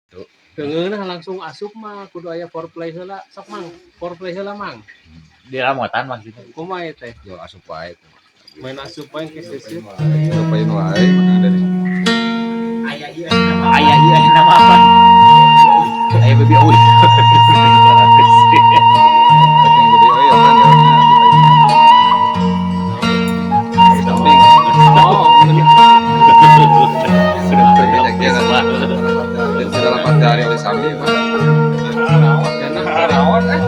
Teu ngeunah langsung asup mah, kudu aya foreplay heula. Sok, Mang, foreplay heula, Mang. Di ramotan maksudnya. Kumaha ieu teh? Yo asup wae. Main asup wae ke seuseut. Ngapain wae makanya dari Aya ieu nama, aya ieu nama apa? Aya Baby Owi. Yang gede euy apa ya? Samping. Oh, Banyak dia kan. Dan sudah rapat dari oleh samping mah. Karena eh.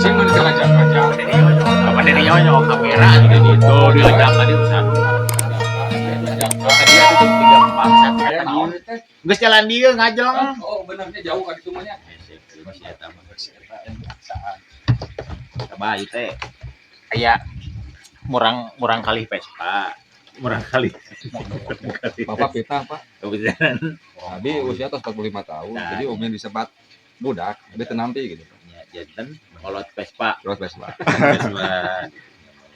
Cing mana ngajak-ngajak. Apa dari nyonya kamera di itu diajak tadi urusan. Tadi ada jam 3 4 tadi. Geus jalan dieu ngajeleng. Oh, benernya jauh kan itu mah nya. Masih eta mah. Coba ieu teh aya murang murang kali Vespa. Murang kali. Bapak pita, Pak. Kebetulan. Abi usia atas 45 tahun, Nah. jadi umumnya disebat budak, abi teu nampi gitu. Ya, janten kolot Vespa. Terus Vespa. Vespa.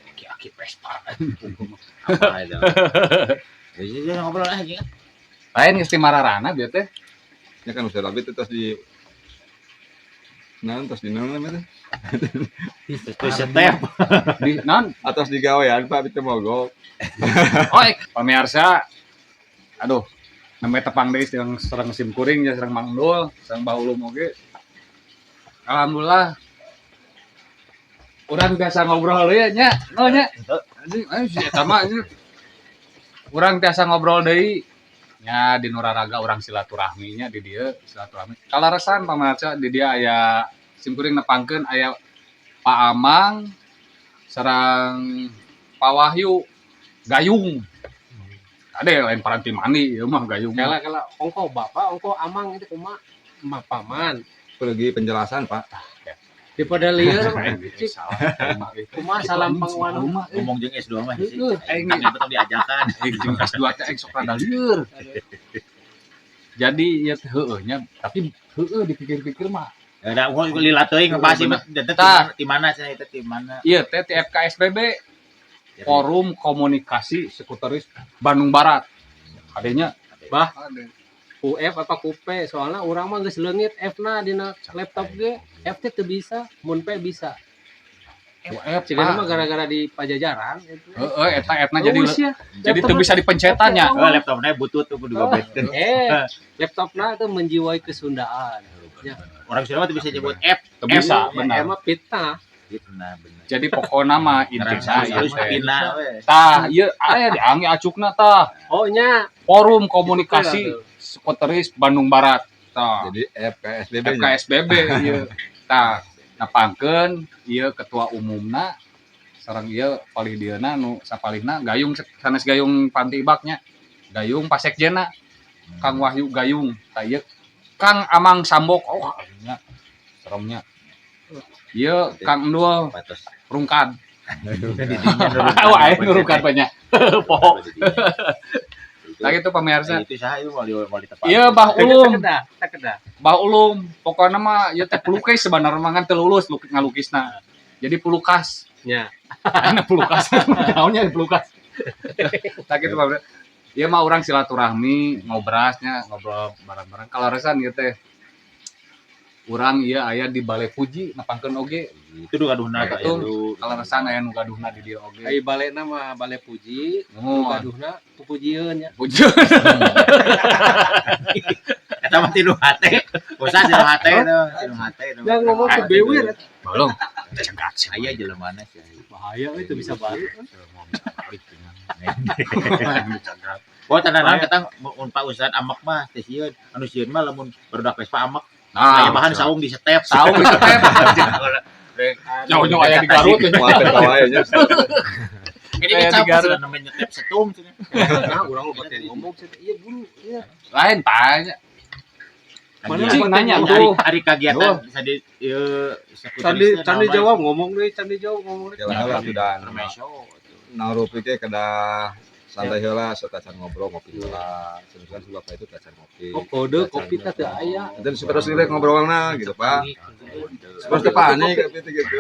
Aki-aki Vespa. Apa itu? Bisa ngobrol aja. Lain geus mararana bieu teh. Ya kan usia abi teh tos di naon, tos di naon namanya teh? Terus step. Di non Atos di gawean, Pak, abi teh mogok. Oh, pamirsa. Aduh, namanya tepang deui sareng sareng sim kuring ya, sareng Mang Dul, sareng Bah Ulum oge. Alhamdulillah. Urang biasa ngobrol deui nya, no nya. Anjing, ayo si eta mah anjing. Urang biasa ngobrol deui nya di Nuraraga, urang silaturahmi nya di dieu silaturahmi. Kalaresan, pamirsa, di dieu aya sim kuring nepangkeun aya Pak Amang sareng Pak Wahyu Gayung. Ada lain paranti mani ieu mah gayung. Kela kela, ongko bapak, ongko Amang itu kumaha? Mah paman. Pergi penjelasan, Pak. Daripada lieur, Cik, cik, kumaha salam pangwana. Ngomong jeung S2 mah sih. Heeh. Aing Kan betul diajakan. Aing jeung S2 teh aing sok rada lieur. Jadi ieu teh heueuh nya, tapi heueuh dipikir-pikir mah. Ya udah, gua lila teuing ngebahas ieu mah teh Tah. di mana cenah itu, di mana? Ieu teh ti FKSBB, Forum Komunikasi Sekuteris Bandung Barat. Adanya Bah, ku F apa ku P? Soalnya urang mah geus leungit F na dina laptop ge. F teh teu bisa, mun P bisa. F. Cigana mah gara-gara di Pajajaran itu. Heeh, eta F na jadi Eueuh sia. jadi teu bisa dipencetannya. Oh, laptopnya butut tuh kudu gobetkeun. Eh, laptopna itu menjiwai kesundaan. Ya. Orang Sunda mah teu bisa nyebut F. Teu bisa, Ya, benar. emang fitnah. Fitnah bener. Jadi pokokna mah intina ieu Halus teh. pina we. Tah, ieu aya diangge acukna tah. Oh nya. Forum Komunikasi Sekuteris Bandung Barat. Tah. Jadi FKSBB nya. FKSBB ieu. Tah, nepangkeun ieu ketua umumna sareng ieu palih dieuna nu sapalihna Gayung, sanes Gayung Panti Ibaknya. Gayung pasekjenna Kang Wahyu Gayung. Tah, ieu Kang Amang Sambok. Oh, nya seremnya. Ieu Kang Endul Patos. Rungkad. Didinya. Wah, aing rungkad banyak. Poho. Nah gitu, pemirsa. Itu saha itu mau ditepak. Iya, Bah Ulum. Kedah, kedah. Bah Ulum, pokoknya mah ieu teh pelukis sebenarnya mah, kan teu lulus ngalukisna. Jadi pelukas. Nya. Ayeuna pelukas. Naonnya pelukas. Tah gitu, Pak. Ieu mah urang silaturahmi, ngobrasnya, ngobrol bareng-bareng. Kaleresan ieu teh urang ieu aya di Balai Puji nepangkeun oge. Itu nu gaduhna Nah, tah itu kaleresan aya nu gaduhna di dieu oge. Ai balena mah Bale Puji, nu Nuhun. gaduhna pupujieun nya. Puji. Eta mah tinu hate. Usah tinu hate tuh, tinu hate tuh. Jangan ngomong ke bewir. Belum. Cegat sih. Aya jelemana sih. Bahaya itu bisa balik. Mau bisa balik. Cegat. Oh, tanda naon kata mun Pak Ustad amak mah teh sieun. Anu sieun mah lamun barudak Vespa amak. Nah, Aya bahan saung di step. Saung di step. Jauh-jauh aya di Garut. Moal teh wae nya. Ini Aya di kita Garut. sudah namanya nyetep setum cenah. Nah, urang lo teh ngomong cenah, iya guru, iya. Lain tanya. Mana Cing nanya Ari tuh. ari kegiatan bisa di ieu Candi candi jawab ngomong deh, candi jawab ngomong deh. Jalan heula sudah. Intermezzo. Nah, rupi teh kedah santai heula, sok tacan ngobrol ngopi heula. Sebenarnya sebab itu tacan ngopi. Oh, kode kopi teh teu aya. Dan terus direk ngobrolna gitu, Pak. Terus teu panik tapi teh gitu.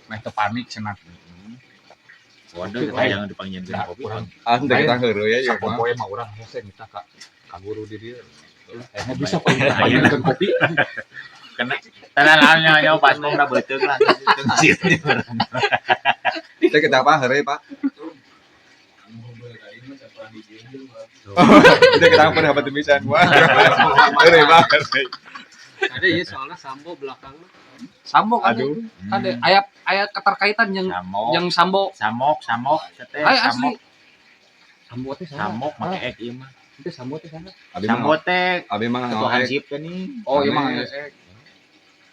Meh teu panik cenah. Waduh, jangan dipanggil Nah, kopi. urang Ah, teu kita heureuy ya, ieu mah. sapopoe mah urang hese minta ka guru di dieu. Mau bisa panggilkan kopi. Kena tenang nyawa pas mau udah beuteung lah. Kita kita apa heureuy, Pak? Kita kita apa dapat pisan. Wah. Heureuy, Pak. Ada ya soalnya Sambo belakangnya. Sambo kan. Aduh. Ada aya aya keterkaitan yang Samok, yang Sambo. Samok, samok, teh Aya asli. samok, Sambo teh sana. samok make ek ieu mah. Itu Sambo teh sana. Abi Sambo mah teh abi mah ketua nganggo ek. hansip teh nih. Oh, iya mah.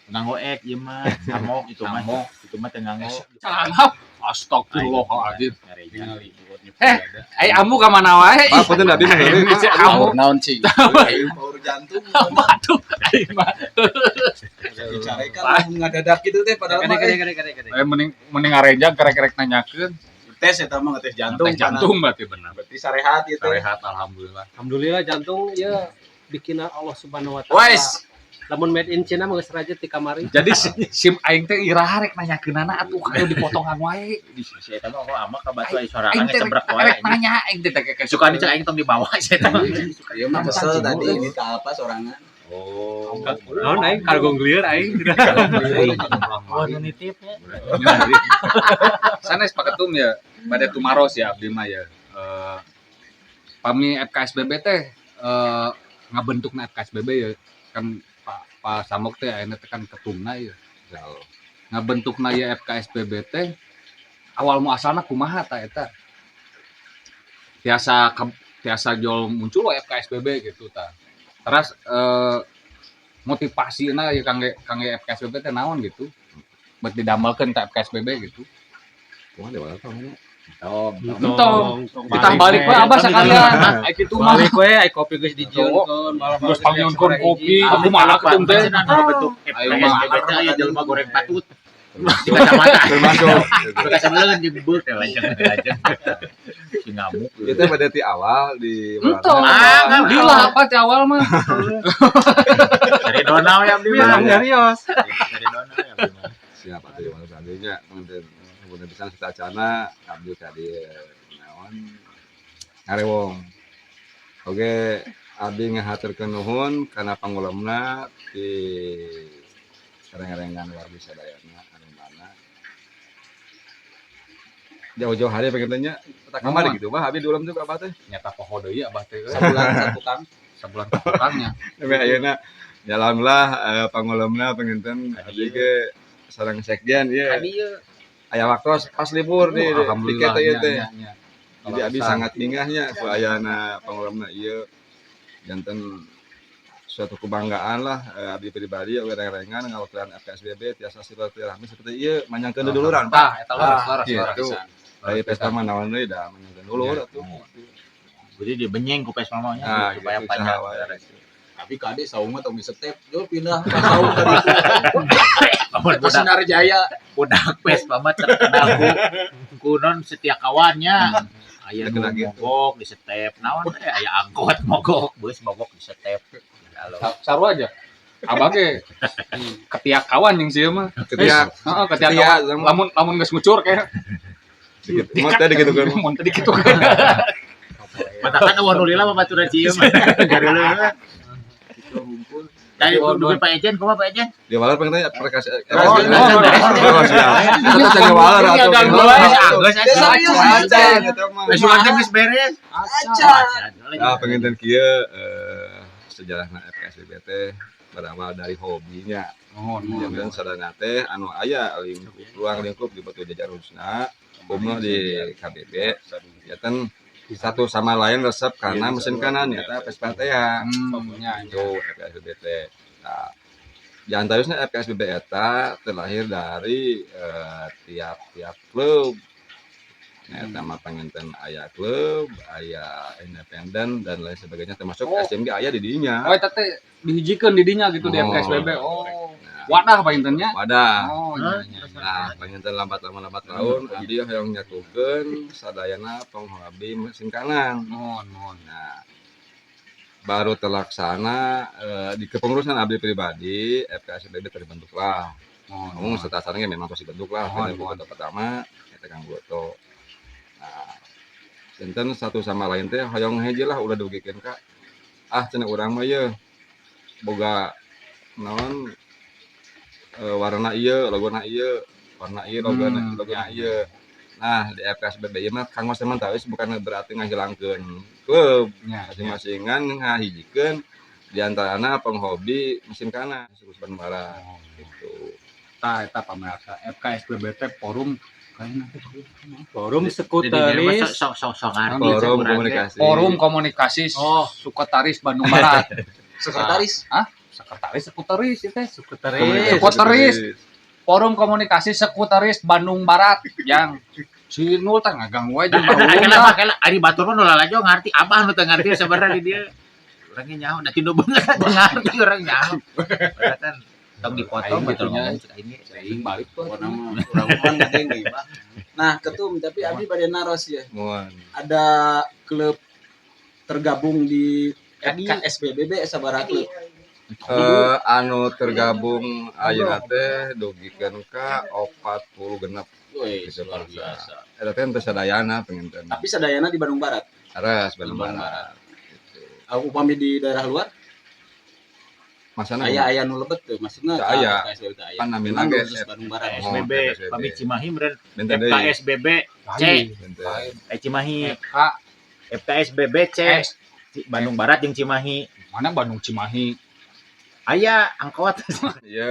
Nganggo ek ieu mah, samok itu mah. Samok. Itu mah teu nganggo. Salah. Astagfirullahaladzim. Ngareja. Eh, ai ambu ka mana wae? Pak, punten abi mah heureuy, Pak. Ambu. Naon cing? Power jantung. Aduh, ai mah. Dicarekan ngadadak gitu teh padahal mah Kade kade kade kade. Eh mending mending ngareja kerek-kerek nanyakeun. tes eta mah ngetes jantung. Tes jantung berarti benar. Berarti sarehat gitu. Sehat alhamdulillah. Alhamdulillah jantung ya bikinan Allah Subhanahu wa taala. Wes. Lamun made in China mah geus raja ti kamari. Jadi sim aing teh iraha rek nanyakeunana atuh kayo dipotongan wae. Si eta mah kok ama ka batu ai sorangan Aing teh ngecebrek wae. rek nanya aing teh teh Suka dicek aing tong dibawa si eta mah. Iya mah kesel tadi ini apa sorangan. Oh. Naon aing kargo ngelieur aing. Wah, nu nitip ya. Sanes Pak Ketum ya, bade tumaros ya abdi mah ya. Pami FKSBB teh ngabentukna FKSBB ya kan Pak Samok teh ayeuna teh kan ketumna ya. Ngabentukna ya FKSBB teh awal muasalna kumaha ta eta? Tiasa tiasa jol muncul we FKSBB gitu ta. Terus motivasina ya kangge kangge FKSBB teh naon gitu. Buat didamelkeun ta FKSBB gitu. Kumaha dewa tah nya? Tong. Entong. Kita balik we abah sekalian. Ai kitu mah. Balik we ai kopi geus dijieunkeun, Geus panggieunkeun kopi, aku malah ketum teh. Bentuk Ayo mah. FKSBB teh aya jelema goreng patut. Di kacamata. Termasuk Di kacamata jeung beuk teh lajeng lajeng. Si ngamuk. kita pada ti awal di Entong. Ah, Lila apa di awal mah. Dari Donau ya abdi mah. Serius. Dari Donau ya abdi mah. Siap atuh di mana seandainya punten punten pisan satacana abdi tadi naon ngarewong. Oke, abdi ngahaturkeun nuhun kana pangulemna di reng-rengan wargi sadayana anu mana jauh-jauh hari pengen tanya tak kamari gitu mah abdi diulem tuh apa teh Nyata poho deui abah teh. Sabulan satu kang. Sabulan tukangnya. Tapi ayeuna ya alhamdulillah pangulemna penginten abdi ge sareng sekjen ieu Tadi ye aya waktu pas libur nih Alhamdulillah. tiket ieu teh. Nya, nya. Jadi abdi sangat bingahnya ku ayana pangulemna ieu janten suatu kebanggaan lah abdi pribadi oge reng-rengan ngawakilan FKSBB tiasa silaturahmi seperti ieu manyangkeun duduluran Pak. Tah, eta leres leres leres. Gitu. Dari pesta mah naon deui da manyangkeun dulur atuh. Jadi dibenyeng ku Vespa mah nya Nah, supaya gitu, panjang. usaha wae. Tapi kade saung mah tong di step, jo pindah ka saung tadi. Lamun Ke budak Sinar Jaya. budak Vespa mah terkenal ku non setia kawannya. Aya nu Terkenal gitu. mogok di step, naon teh aya angkot mogok, bus mogok di step. Halo. Sarua aja. Abah ge ketiak kawan yang sieun mah. Ketiak. Heeh, ketiak Setia, kawan. sama. Lamun lamun geus ngucur kayak Mun tadi gitu kan. mun tadi kitu kan. Matakan eueuh nu lila mah baturan cieu mah. Gareuleuh. Tadi duit Pak Ejen, kumaha Pak Ejen? Di walar pengen tanya perkas. Oh, Oh, siap. Itu teh walar atuh. Geus Ya, serius, Acan eta mah. Geus sugan teh geus beres. Acan. Nah, penginten kieu sejarahna FKSBB teh berawal dari hobinya. Nuhun, nuhun. Jangan sadana teh anu aya ruang lingkup di Batu Jajar khususna, umumna di KBB. Ya ten satu sama lain resep karena mesin kanan ya teh Vespa teh ya. Nya, nya. Itu FKSBB teh. Nah, di antawisna FKSBB eta terlahir dari tiap-tiap klub. Nah, eta mah panginten aya klub, aya independen dan lain sebagainya termasuk Oh. SMG aya di dinya. Oh, eta teh dihijikeun di dinya gitu di Oh. FKSBB. Oh. Wadah pangintennya. Wadah. Oh, nya, nya, nya. Nah, panginten lambat lama lambat laun abdi hoyong nyatukeun sadayana penghobi mesin kanan. Nuhun, nuhun. Nah, baru terlaksana di kepengurusan abdi pribadi FKSBB terbentuklah. Nuhun. Ngomong serta sarengnya memang pasti bentuk lah. Oh, Karena buku pertama eta Kang Goto. Nah, enten satu sama lain teh hoyong hiji lah udah dugikeun ka Ah, cenah urang mah ieu boga naon, warna ieu, logona ieu, warna ieu, logona logona ieu. Nah, di FKSBB ieu mah kanggo samentawis bukan berarti ngahilangkeun klub, masing-masingan ngahijikeun di antarana penghobi mesin kana khusus Bandung Barat gitu. Tah, eta pamirsa FKSBB teh forum kayaknya teh. Forum Jadi dia mah Sekuteris. sok sok sok ngarti Forum cek urang ge. komunikasi. Forum Komunikasi Oh. Sekretaris Bandung Barat. Sekretaris. Hah? Sekretaris Sekuteris itu teh. Sekuteris. Sekuteris. Forum Komunikasi Sekretaris Bandung Barat yang si Nul teh ngaganggu aja jeung Kela Baulung mah tah. kela ari batur mah nu lalajo ngarti, abah nu teu ngarti sebenarnya di dieu. Urang ge nyaho da tinu beungeut teu ngarti urang nyaho. Padahal kan tong dipotong Aing betul gitunya. ngomong cek aing ge. Aing balik tuh. Pokokna mah urang mah ngadenge, Pak. Nah, ketum, tapi abdi bade naros ya. Mohon. Ada klub tergabung di FKSBB sabaraha klub? Anu tergabung ayeuna teh dugikeun ka 46. Wih, Gitu, luar Pak. biasa. Eta teh henteu sadayana penginten. Tapi sadayana di Bandung Barat. Aras Bandung Bandung Barat. Gitu. Upami di daerah luar Masana aya aya nu lebet tuh maksudnya Teu aya. FKSBB teu aya. Pan namina Memang ge khusus Bandung Barat. Oh, SBB, FKSBB. pami Cimahi meureun Benten deui. FKSBB C, Benten. Cimahi, FK FKSBB C, S Bandung Barat jeung Cimahi. mana Bandung Cimahi. Aya angkot. Iya,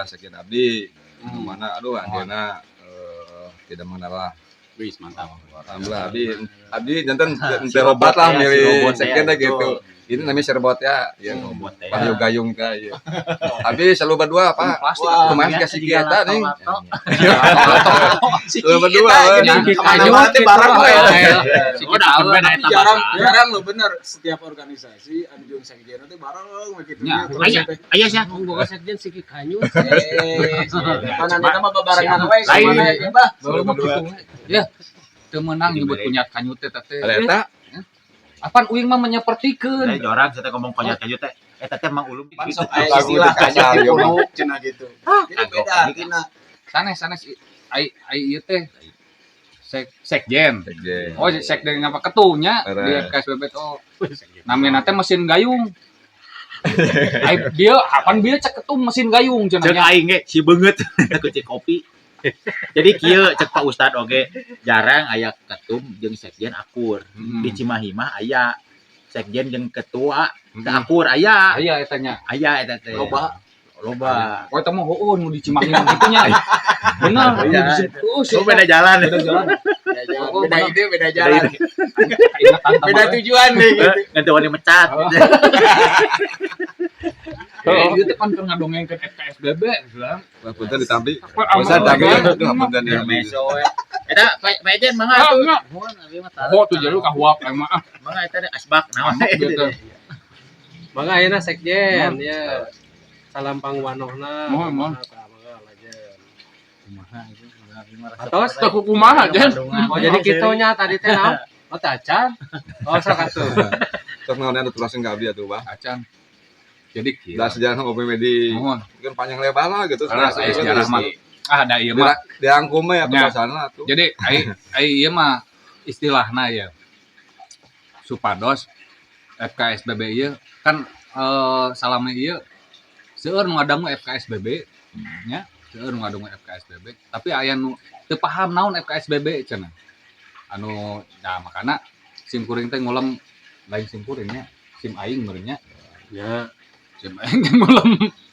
sekian abdi. Mana aduh anjeunna tidak mengenal lah. Wih, mantap. Alhamdulillah abdi abdi janten teu robot lah ya, si milih robot ya, sekjen teh betul. gitu. Ini namanya serbot ya. Iya. Robot ya. Wahyu Gayung teh ieu. Abdi selalu berdua, Pak. Plastik. Wah, Kumaha sih kasih kita nih. Si Lu berdua, kita we. gini, Yang kemana-mana teh bareng we. Si Oh, dah kita ben Tapi eta jarang bahasa. jarang lo bener setiap organisasi anu jeung sekjen teh bareng we kitu Ya, nya terus Aya, teh. aya sia. Mong boga sekjen siki kanyut. Eh, mana eta mah babarengan we Lain. kemana ya, Bah? Baru mah kitu we. Ya, teu meunang Jadi nyebut mereka. kunyat kanyut teh teh. Ada eta Apan uing mah menyepertikeun. Lain jorang saya ngomong konyol kanyut teh. Eta teh Mang Ulum. Pan sok aya Lagu istilah teh kasar, kanyut ya, Bang. dipunuk cenah gitu. Jadi Kagok, beda anjing. artina. Sanes sanes ai ai ieu teh sekjen. Sekjen. Oh, sekjen apa ketunya di Beres. FKSBB oh. Namina teh mesin gayung. Ai dia apan dia cek ketum mesin gayung cenah Cek nya. aing ge si beungeut ku cek kopi. Jadi kieu cek Pak Ustad oge jarang aya ketum jeung sekjen akur. Di Cimahi mah aya sekjen jeung ketua teu akur aya. Aya eta nya. Aya eta teh. Loba. Loba. Oh, eta mah heueuh nu di Cimahi mah kitu nya. Bener, nu di Cimahi. Oh, Lu beda jalan. Beda jalan. Beda jalan, Oh, beda bener. ide, beda jalan. Kaingetan tambah. Beda tujuan deh gitu. Nganti wani mecat. Oh. Eh, ieu teh pan keur ngadongengkeun FKSBB bilang. Wah, punten ditampi. Apa, Punten aman, ditampi. aman. Aduh, punten ditampi. Intermezzo we. Eta Pak Pak Ejen mangga Ah, atuh. enggak. Mohon abi mah tahu. Oh, tuh jalu kahuap emang ah. Mangga eta teh asbak naon. Gitu. Mangga ayeuna sekjen ya. Salam pangwanohna. Mohon, mohon. Tah, mangga lajeng. Kumaha itu? Atos? Teu kumaha, Jen? Oh, jadi kitunya tadi teh naon? Oh, tacan. Oh, sok atuh. Sok naon anu tulasin ka abdi atuh, Bah. Acan. Jadi kieu. Da sejarah ngopi di Mohon. kan panjang lebar lah gitu. Karena saya sejarah mah. Ah, da ieu mah. Dirangkum ya Ya. bahasana tuh. Jadi ai ai ieu mah istilahna ya. Supados FKSBB ieu kan salama ieu seueur nu ngadangu FKSBB nya, seueur nu ngadangu FKSBB, tapi aya nu teu paham naon FKSBB cenah. Anu nah makana sim kuring teh ngulem lain sim kuring nya, sim aing meureun nya. Ya. Sim aing teh ngulem,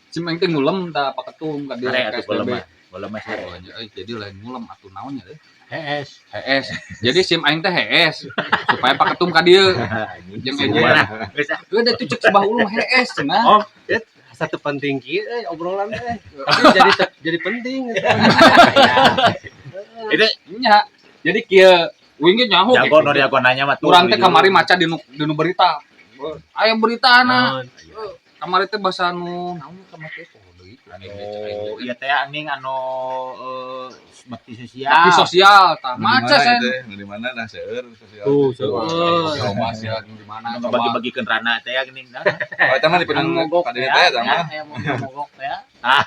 sim aing teh ngulem tah paketum ka dieu Are atuh FKSBB. boleh mah. Boleh mah sare. Oh, jadi lain ngulem atuh naonnya euy. HS. HS. Jadi sim aing teh HS supaya paketum ka dieu. Jeung eje. Geus ah. Heuh da tuh cek sebah ulum HS cenah. Oh, Satu penting kieu euy obrolan teh. Tapi jadi penting gitu. Itu Nya. Jadi kieu uing ge nyaho jago nu jago nanya mah tuh. Urang teh kamari maca di nu berita. Aya beritana. Naon? Kamari teh basa nu naon kamari teh poho deui. Anu ieu teh aning anu bakti sosial. Bakti sosial tah maca sen. Di mana dah seueur sosial. Tuh, seueur. Coba sih di mana Anu coba. bagi-bagikeun rana teh geuning. Oh, eta mah di Anu mogok ka dieu teh eta mah. Aya mogok ya. Ah,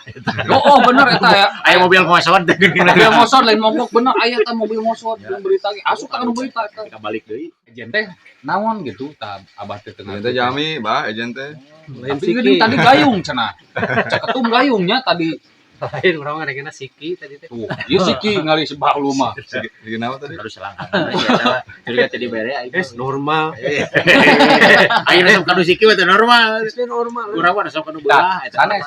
Oh, bener eta ya. aya mobil ngosot teh geuning. Mobil ngosot lain mogok bener aya teh mobil ngosot di berita ge. Asup ka anu berita eta. Kita balik deui. Sekjen teh naon gitu tah, Abah teh teu Ejen ngarti. teh jami, bah, ejen teh. Lain Tapi siki. geuning tadi gayung cenah. Cek ketum gayungnya tadi. Lain, urang mah ngadengena siki tadi teh. Tuh, ieu siki ngali sebah lu mah. Siki naon tadi? Harus selangkangan. Curiga tadi bere aing. Es normal. Aing resep kanu siki mah teu normal. Es normal. Urang mah resep kanu belah eta. Sanes.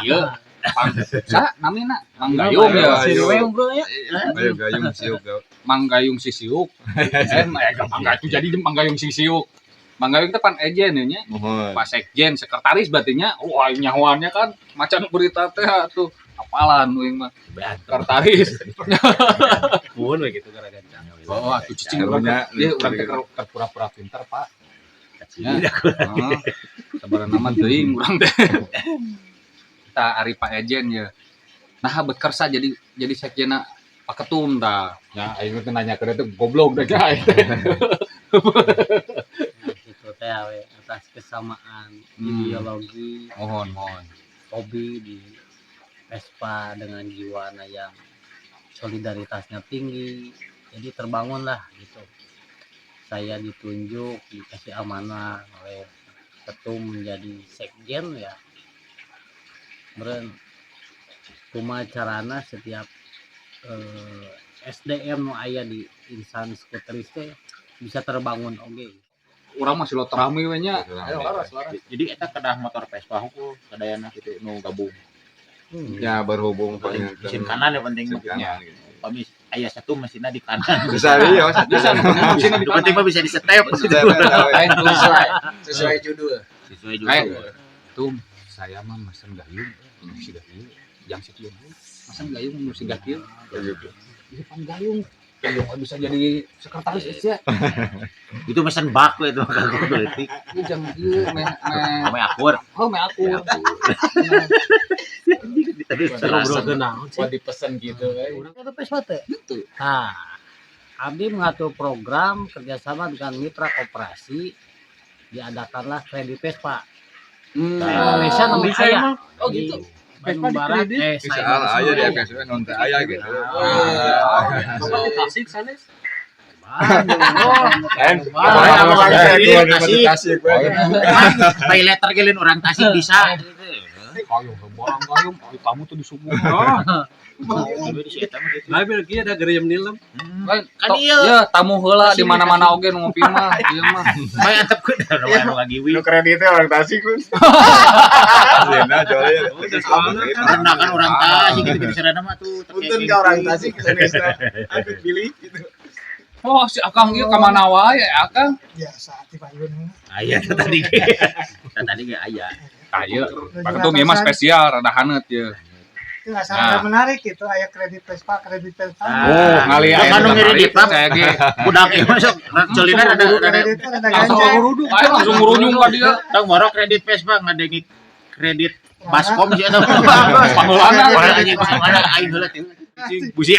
Iya. Pang sa namina Mang Gayung ya. Gayung. Bro ya. Ayo gayung siuk. Gak. Mang Gayung Sisiuk. Mang Gayung jadi Mang Gayung Sisiuk. Mang Gayung teh pan ejen ya nya. Mohon. Pak Sekjen, sekretaris berarti nya. Wah, nyahoannya kan macan berita teh atuh. Apalan uing mah. Sekretaris. Mun we gitu gara gancang. Oh, atuh cicing urang Karunya, teh. Ieu urang teh keur pura-pura pinter, Pak. Ya. Heeh. Sabarana mah teuing urang teh. Tah ari Pak Ejen ya. Nah, bet kersa jadi sekjenna Pak Ketum tah. Ya, aing teh nanya ke dia teh goblok deh aing teh. Itu teh we atas kesamaan ideologi, Mohon, mohon. hobi di Vespa dengan jiwa yang solidaritasnya tinggi, jadi terbangunlah gitu. Saya ditunjuk, dikasih amanah oleh ketum menjadi sekjen ya. Meren kumaha carana setiap SDM nu aya di insan skuteris teh bisa terbangun oge. Urang mah silaturahmi we nya. Silaturahmi. Ayo laras, laras. Jadi eta kedah motor Vespa hukum sadayana kitu nu gabung. Ya berhubung Penting mesin kanan ya penting Mesin mah. kanan gitu. Pami aya satu mesinna di kanan. Bisa iya, Bisa, mesinna di Nu penting kanan. mah bisa di step. Lain tuh. Sesuai sesuai judul. Sesuai Lain. judul. Tum, saya mah mesen gayung, nu siga ieu. Jang sekieu. Mesen gayung nu siga kieu. Gitu. Ieu pan gayung. Gayung bisa jadi sekretaris ya. Itu mesen bak we itu mah kagok leutik. Ieu jang ieu me me Ame akur. oh me akur. Tadi Ngobrolkeun naon sih? Buat dipesen gitu we. Itu Vespa teh. Nah, abdi mengatur program kerjasama dengan mitra koperasi, diadakanlah kredit Vespa. Indonesia nomor Bisa aya. emang? Oh gitu. Bandung Vespa Barat, dikredit? Bisa saya aya di FKSB non teh aya gitu. Bapak di Tasik sanes. Bandung. Oh, Lain. Tasik. Tasik. Pay letter ge lain urang Tasik bisa. Gayung barang gayung, ai kamu tuh disuguh. Lain lagi ada geriem nilem. Lain Kan ieu. Ya, tamu heula di mana-mana oge nu ngopi mah, ieu mah. Bae antepkeun anu ngagiwi. Lu kreditnya orang Tasik pun. Aslina jolnya. Karena kan orang Tasik gitu gitu sarana mah tuh. Punten ke orang Tasik sanesna. Aku pilih gitu. Oh, si Akang ieu ka mana wae Akang? Biasa ti payun. Aya tadi ge. Tadi ge aya. Tah ieu, Pak Ketum ieu mah spesial rada haneut ieu. Itu asal Nah. menarik gitu aya kredit Vespa, kredit Vespa. Ah. Oh, ngali Sok aya anu nu ngiridit, menarik Pak. saya ge. Budak ieu mah sok colina rada rada Kreditnya rada Langsung gancang. nguruduk, ayo langsung ngurunyung ka dia. tong moro kredit Vespa ngadengi kredit Baskom sih atau Pangeulana. Orang anjing mana aing heula teh. Busi.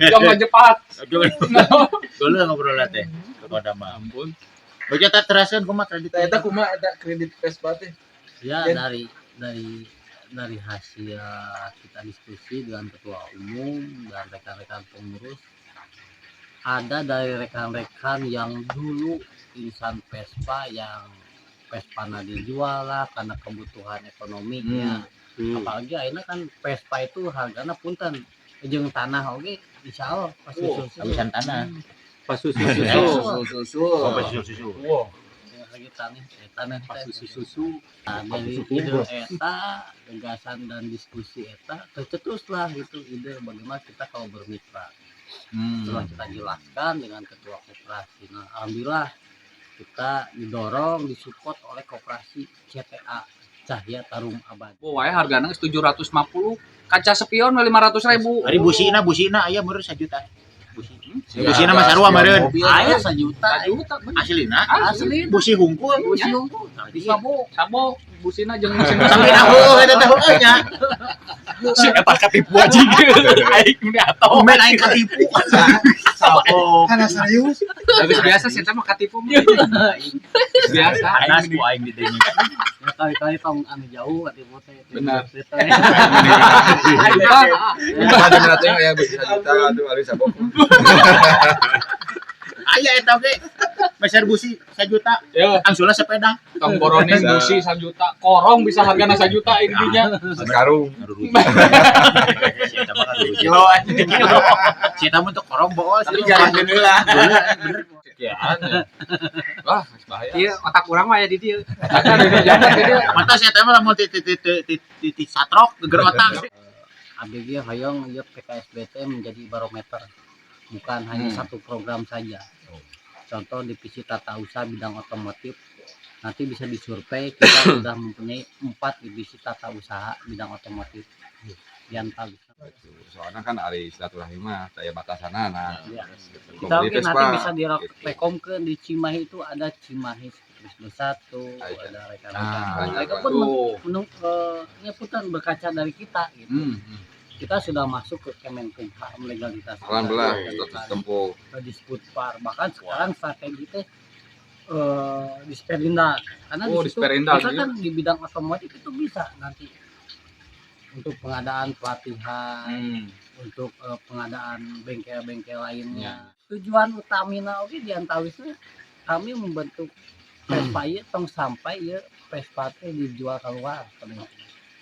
Jam cepat. Dulu ngobrol teh. Kepada mah. Ampun. Baca tak terasan kumaha kredit Tah eta kumaha eta kredit Vespa teh? Ya, Dan- dari hasil kita diskusi dengan ketua umum dan rekan-rekan pengurus, ada dari rekan-rekan yang dulu insan Vespa yang Vespa dijual lah karena kebutuhan ekonominya. Apalagi akhirnya kan Vespa itu harganya punten jeung tanah oge insya Allah pasti susu. Habisan tanah. Pas susu susu. Susu susu. Oh, susu susu. Wow. Lagi tanah tanah Pas teh. susu susu. Nah, dari ide eta, gagasan dan diskusi eta, tercetuslah gitu ide bagaimana kita kalau bermitra. Setelah kita jelaskan dengan ketua koperasi, nah alhamdulillah kita didorong, disupport oleh koperasi CTA Cahya Tarum Abadi. Oh, wae hargana geus 750, kaca spion we 500.000. Ari busina busina aya meureun sajuta. Busi. Ya, Busina mah sarua meureun. Aya sajuta, Sajuta bener. Aslina Asli. busi hungkul. Busi hungkul. Sabo, sabo busina jeung mesin. Tapi dah heueuh eta teh heueuh nya. Si eta katipu anjing. Aing meni atau. Tumben aing katipu. Sabo. Karena serius. Habis biasa sih mah katipu mah. Biasa. Panas ku aing didengi. Ya kali-kali tong anu jauh katipu teh. Benar. Ada minatnya ya bisa juta tuh ali sabok. Aya eta oge. Meser busi 1 juta, Ya, angsulna sepeda. Tong boroning busi 1 juta, korong bisa hargana 1 juta intinya. Sekarung. Si eta mah kan Kilo anjing. Kilo. Si eta mah untuk korong bool. Tapi jalan heula. Ya. Wah, bahaya. Iya, otak urang mah aya di dieu. Kan di jabat di dieu. Mata si eta mah lamun ti ti ti ti ti ti satrok geger otak. ABG hoyong ieu PKSBT menjadi barometer, bukan hanya satu program saja. Contoh divisi tata usaha bidang otomotif, nanti bisa disurvei kita sudah mempunyai empat divisi tata usaha bidang otomotif di Antalis. Gitu. Soalnya kan ari silaturahmi mah teu aya batasanana. Ya. Gitu. Kita Beli mungkin nanti Vespa, bisa gitu. direkomkan di Cimahi itu ada Cimahi Satu, Ada. ada rekan-rekan. Nah, Mereka pun Tuh. punten berkaca dari kita gitu. Kita sudah masuk ke Kemenkumham legalitas. Alhamdulillah status tempuh. Ke Disputpar, bahkan sekarang strategi teh Disperindag karena Oh, di situ Disperindag, kita iya. kan di bidang otomotif itu bisa nanti untuk pengadaan pelatihan, untuk pengadaan bengkel-bengkel lainnya. Tujuan utamina oke di antawisnya kami membentuk Vespa ieu tong sampai ieu Vespa teh dijual keluar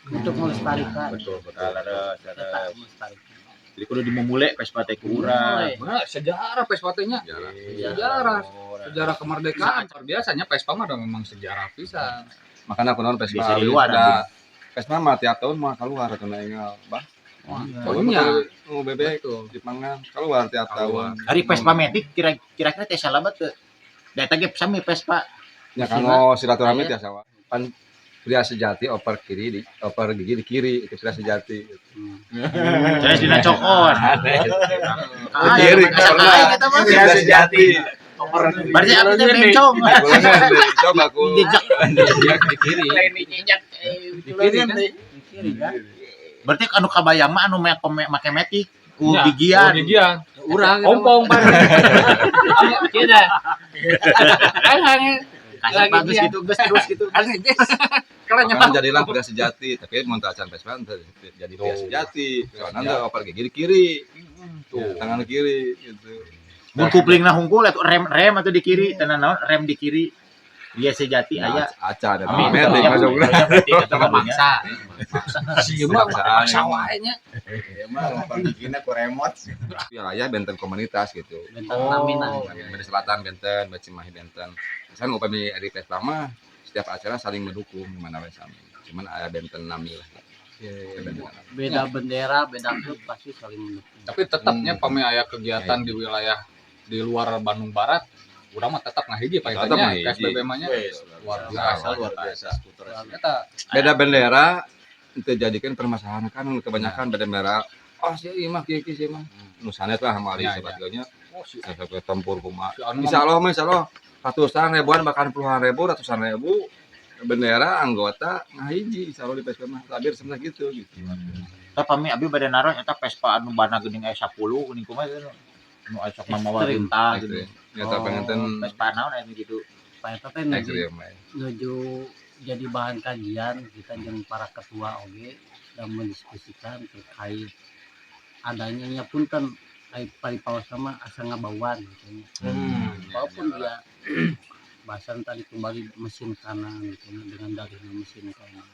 untuk melestarikan. Betul betul. Eta melestarikan. Jadi kudu dimumule Vespa teh ku urang. Mulai. Nah, sejarah Vespa teh nya. Sejarah. Sejarah, sejarah kemerdekaan. Luar biasanya Vespa mah udah memang sejarah pisan. Makanya aku naon Vespa. Bisa di luar, Da, Vespa mah tiap tahun mah keluar atuh enggal. Bah. Wah, Tahun nya. mah bebek Betul. dipangan keluar tiap Keluar. tahun. Ari Vespa Matic kira-kira teh salah teu? Da eta ge sami Vespa. Ya kanggo silaturahmi Iya. tiasa wae. Pan pria sejati oper kiri di oper gigi di kiri itu pria sejati. Sanes dina cokot. Di kiri asa pernah. aing eta mah. Pria sejati. Berarti abdi teh bencong. Boleh coba aku. Dijejak. Iya, di kiri. Lain dijejak. Di kiri kan? Di kiri kan. Berarti anu kabayang mah anu make make Matic. Ku Ya, gigian. oh, gigian. Urang Ompong pan. Kieu dah. Kan Kasih Lagi bagus dia. gitu geus terus gitu. Makanya jadilah pria sejati, tapi mun teu acan Vespa teu jadi pria sejati. Soalnya teu oper gigi di kiri. Tuh. Tangan kiri gitu. Mun kuplingna hungkul atuh rem rem atuh di kiri, tenan naon rem di kiri. Dia sejati aya. Nah, acan eta Amin. mah Matic masukna. Eta mah Maksa. Si mah Paksaan. maksa wae nya. Ya mah oper gigina ku remote. Wilayah benten komunitas gitu. Bentang Namina. Bali Selatan benten, Bali Cimahi benten. Misalnya upami di Vespa mah setiap acara saling mendukung mana we sami. Cuman aya benten nami lah. Benten nami. Beda bendera, beda klub pasti saling mendukung. Tapi tetapnya pami aya kegiatan di wilayah di luar Bandung Barat, urang mah tetap ngahiji Pak Tetap nya, ngahiji. PSBB mah nya. Luar biasa. Luar biasa. Eta Beda bendera itu jadikan permasalahan kan kebanyakan beda bendera. Oh si ieu mah kieu kieu sih mah. Nu sanes lah mari Ya, ya. sebagainya. Oh, si, Sampai tempur kumaha. si anu Insya Allah mah insya Allah ratusan ribuan bahkan puluhan ribu ratusan ribu bendera anggota ngahiji insya Allah di PSB mah tabir sebenarnya gitu gitu. Eta pami abi bade naros eta Vespa anu bana geuning aya 10 geuning kumaha teh nu aya sok mamawa Ekstrim. rintah Gitu. gitu. Nyata pengen Vespa naon aya gitu. Pak Eta teh nuju, ekstrim we. nuju jadi bahan kajian kita jeung para ketua oge dan mendiskusikan terkait adanya nya punten ai paripaos sama asa ngabauan gitu nya. Walaupun dia bahasan tadi kembali mesin kanan gitu ya, dengan dalihnya mesin kanan.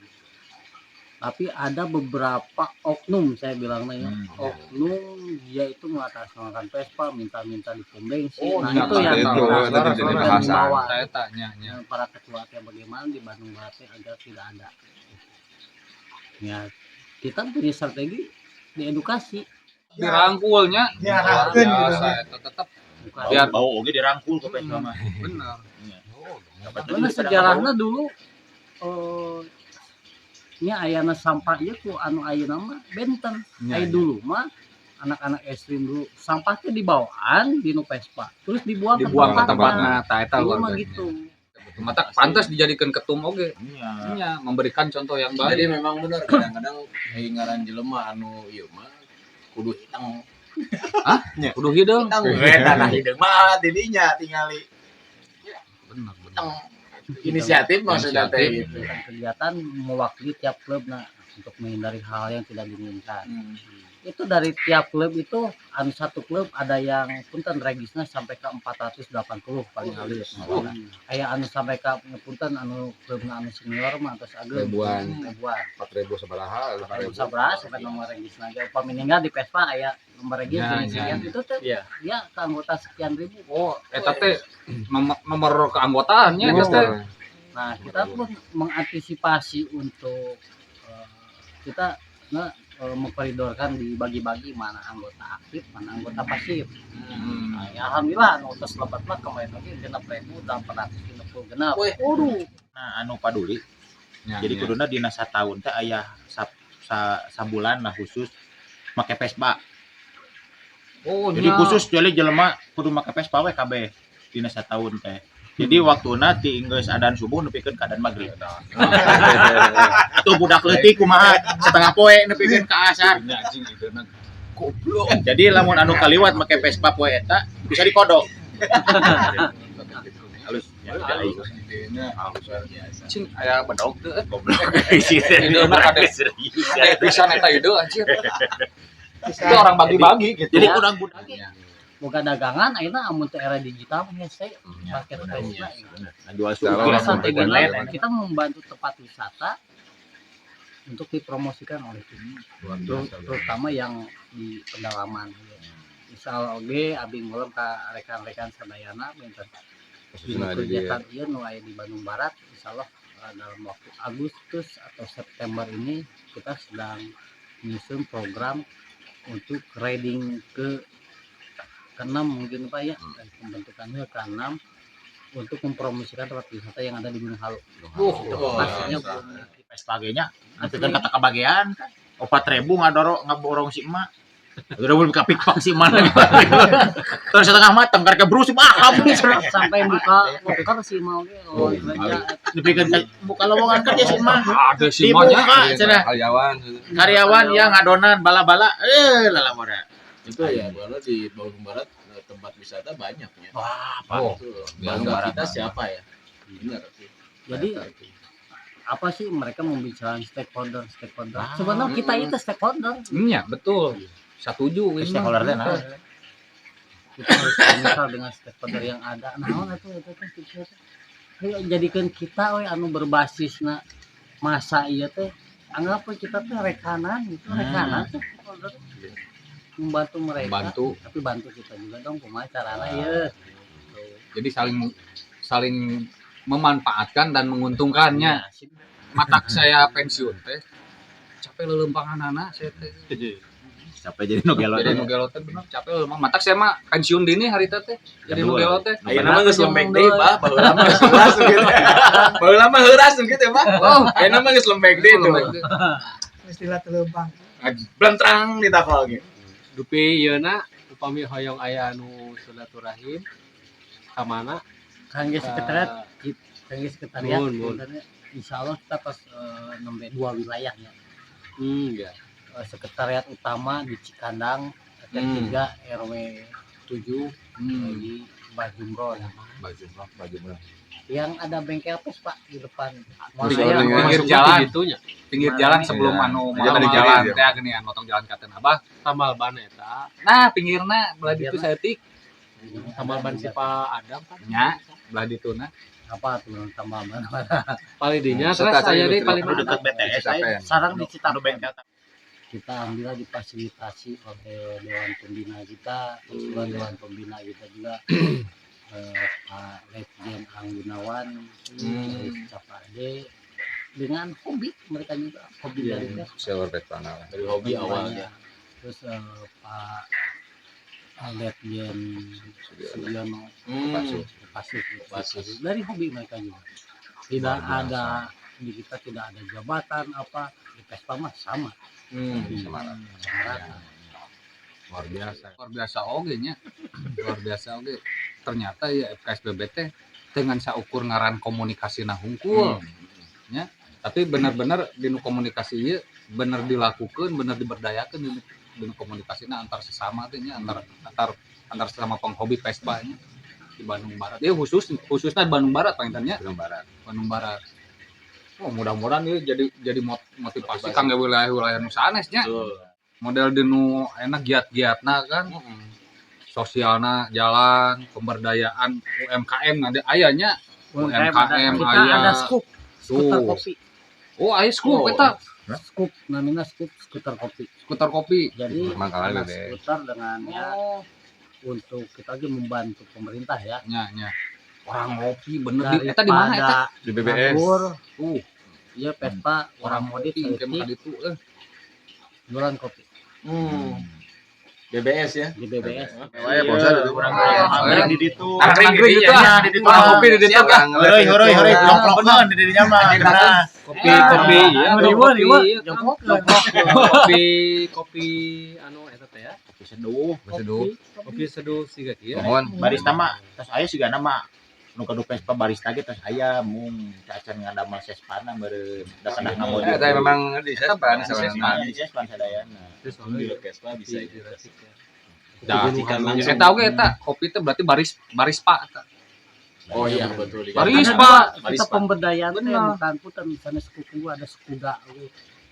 Tapi ada beberapa oknum saya bilangnya ya, oknum dia itu mengatasnamakan Vespa, minta-minta di pom bensin. Oh, Nah, iya, itu yang itu, kita itu jadi kita bahasan. membawa Eta nya nya. dengan para ketua teh bagaimana di Bandung Barat teh agar tidak ada. Ya, kita punya strategi di edukasi, Dirangkulnya Diarahkeun gitu. biasa eta tetep bukan Biar- Bau oge dirangkul ku Vespa mah. bener. karena sejarahnya dulu eh nya ayana sampah ieu ku anu ayeuna mah benten. Nya, Aya dulu mah anak-anak ekstrim dulu sampah teh dibawaan di nu Vespa terus dibuang, Dibuang ke ke tempatna, tah eta Dulu luar mah biasa. gitu. Mata pantas dijadikan ketum oge. Iya. Nya, memberikan contoh yang Jadi baik. memang benar kadang-kadang ngaran jelema anu ieu mah kudu hitang. Kudu hideung. Hitang we tanah hideung mah didinya tingali. Bener, bener. Inisiatif maksudnya teh gitu. Kegiatan mewakili tiap klub nah. Untuk menghindari hal yang tidak diinginkan. Itu dari tiap klub itu anu satu klub ada yang punten regisnya sampai ke 480 paling alit. Aya anu sampai ke punten anu klubna anu senior mah atos ageng Ribuan. Ribuan. 4000 sabaraha, 5000. Sabaraha sampai nomor regisna ge upami ninggal di Vespa aya nomor regis Ya, jeung ya, sekian itu teh dia ke anggota sekian ribu. Oh, eta teh nomor keanggotaannya eta teh. Nah, kita pun mengantisipasi untuk kita nah, mengkoridorkan dibagi-bagi mana anggota aktif, mana anggota pasif. Nah, ya alhamdulillah anu tos lebat mah kemarin lagi 6.866. Wih. Waduh. Nah, anu paduli. Ya, Jadi ya. kuduna dina sataun teh aya sabulan lah khusus make Vespa. Oh, Jadi nya. khusus jadi jelema kudu make Vespa we kabeh dina sataun teh. Jadi waktuna ti geus adan subuh nepikeun ka adan magrib. Atuh budak leutik kumaha setengah poe nepikeun ka asar. Nya, anjing idena. Goblok. Jadi lamun anu kaliwat make Vespa poe eta bisa dikodok. Halus ya, Halus idenya. Biasa. Cing aya bedog teu. Goblok. Idena kade Serius. kade pisan eta ide anjir. Bisa. Itu orang bagi-bagi gitu. Jadi kurang budak. Ya. Boga dagangan ayeuna amun teu era digital mah hese marketplace Iya, na. bener. Nah, jual Secara suku Kita langsung sampai online. online, kita membantu tempat wisata untuk dipromosikan oleh kita. Luar biasa. Terutama yang di pedalaman. Misal oge abi ngulem ka rekan-rekan sadayana benten Khususnya di dia. kegiatan ieu nu aya di Bandung Barat, insyaallah dalam waktu Agustus atau September ini kita sedang menyusun program untuk riding ke ke-6 mungkin Pak ya, dan pembentukannya ke-6 untuk mempromosikan tempat wisata yang ada di Gunung Halu. Pastinya belum Vespa ge nya nepikeun ka kabagean kan. 4000 ngadoro ngaborong si emak. Udah belum kapikpak si emak. Terus setengah matang karek brus mah kabur. Sampai buka loker sih mau ge oh, belanja. Nepikeun ka buka lowongan kerja si emak. Ada si mah nya. Dibuka cenah. Karyawan. Karyawan yang ngadonan bala-bala eh lalamora. Itu ya, bahwa di Bandung Barat tempat wisata banyak ya. Wah, Pak. Oh, Itu Bandung bangga Barat. kita siapa ya? Benar sih. Jadi apa sih mereka membicarakan stakeholder stakeholder? Ah. Sebenarnya kita itu stakeholder. Iya, betul. Satuju ini mah. Stakeholder teh nah. Kita harus misal dengan stakeholder yang ada. Nah, itu teh gitu teh. Ayo jadikan kita we anu berbasis na masa iya teh anggap we kita teh rekanan gitu, rekanan teh stakeholder. Membantu mereka, Bantu. tapi bantu kita juga dong kumaha carana ieu. Jadi saling saling memanfaatkan dan menguntungkannya. Nah, sip. Matak saya pensiun teh capek leuleumpanganana saya teh. Sampai jadi nu gelo. Jadi nu gelo teh bener capek leuleumpangan. Matak saya mah pensiun dini hari teh teh. Jadi nu gelo teh. Ayeuna mah geus lembek deui, Bah. Baheula mah geus heuras gitu. Baheula mah heuras gitu, Bah. Oh, Ayeuna mah geus lembek deui tuh. lembek deui. Istilah telembang. Blentrang ditakol ge. Dupi ieuna upami hoyong aya anu silaturahim ka mana? Kangge sekretariat, kangge sekretariat Mun, mun. sebenarnya insya Allah kita pas nembe dua wilayah ya. Ya. Sekretariat utama di Cikandang RT 3 RW 7 di Bajumro ya. Baju baju murah. Yang ada bengkel Vespa di depan. Pinggir Saya pinggir Masuknya jalan, di ditunya. pinggir jalan sebelum Iya. anu Iya, motong tadi jalan kiri, teh geuningan motong jalan ka Tanah Abang. Tambal ban eta. Nah, pinggirna belah ditu Pinggirna. saeutik Tambal ban si Pak Adam kan. nya belah dituna. Apa tuh tambah mana? Paling dinya Serta terus saya aya deui di- paling Anu mana? deket BTS aya. Sarang di Anu Citapen. bengkel. Kita alhamdulillah difasilitasi oleh Dewan Pembina kita, kebetulan Dewan Pembina kita juga Pak Letjen Anggunawan dari Capade dengan hobi mereka juga hobi dari Vespa. Seller Vespa lah. Dari hobi awalnya. Terus Pak Letjen Sugiono Kopassus. Kopassus, Kopassus. dari hobi mereka juga tidak Luar biasa. ada di kita tidak ada jabatan apa di Vespa mah sama Sama rata. sama rata. Luar biasa. Luar biasa oge nya. Luar biasa oge. Ternyata ya FKSBB teh dengan saukur ngaran komunikasi nah hungkul. Nya. Tapi benar-benar dinu komunikasi ieu bener dilakukan, bener diberdayakan dinu komunikasina antar sesama teh nya, antar antar antar sesama penghobi Vespa nya di Bandung Barat. Ya khususnya di Bandung Barat panginten nya, Bandung Barat. Bandung Barat. Oh, mudah-mudahan ini jadi motivasi kangge wilayah-wilayah nu sanes nya. Model di nu enak giat-giatna kan. Sosialna jalan, pemberdayaan UMKM nanti aya nya. UMKM, UMKM kita aya. Ada skup, skuter Tuh. Kopi. Oh, aya skup Oh. eta, Skup namanya skup skuter kopi. Skuter kopi. Jadi Mangkalan anak gede. skuter dengan ya Oh, untuk kita lagi membantu pemerintah ya. Nya nya. Orang ngopi bener di eta di mana eta? Daripada Di BBS. nganggur, iya Vespa Orang orang modif ngopi engke mah saeutik, ka ditu eh. jualan kopi BBS ya. Di BBS. Wae bosan itu urang. Anggrek di ditu. Anggrek di ditu ah. Di ditu. Orang kopi di ditu ah. Heureuy heureuy heureuy jongklokeun di dinya mah. Nah, Kopi kopi ya, Riwa, kopi, riwa. iya, kan. Jongkok. Kopi kopi anu eta teh ya. Kopi seduh. Seduh. Kopi seduh siga kieu. Mohon. Barista mah tos aya sigana mah nu kadu Vespa barista ge tos aya, mung cacan ngadamel sespana meureun da kana ngamodif. Eta memang di Sespan sebenarnya. Di sespan sadayana. Terus Di Vespa bisa di ya. diracik ya. Dah. Racikan langsung. Eta oge eta kopi teh berarti baris barispa eta. Oh iya, betul. Baris, Ada Pak. dua, kita Baris, Pak. pemberdayaan teh Benar. bukan putar, misalnya suku ada sukuga.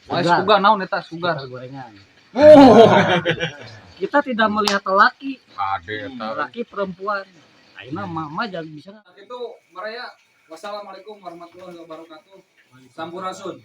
Wah, suga naon eta sugar? Sugar gorengan. Oh. Kita tidak melihat lelaki, Kade eta. laki perempuan. Ayeuna mama jangan bisa. Itu Maraya. Wassalamualaikum warahmatullahi wabarakatuh. Sampurasun.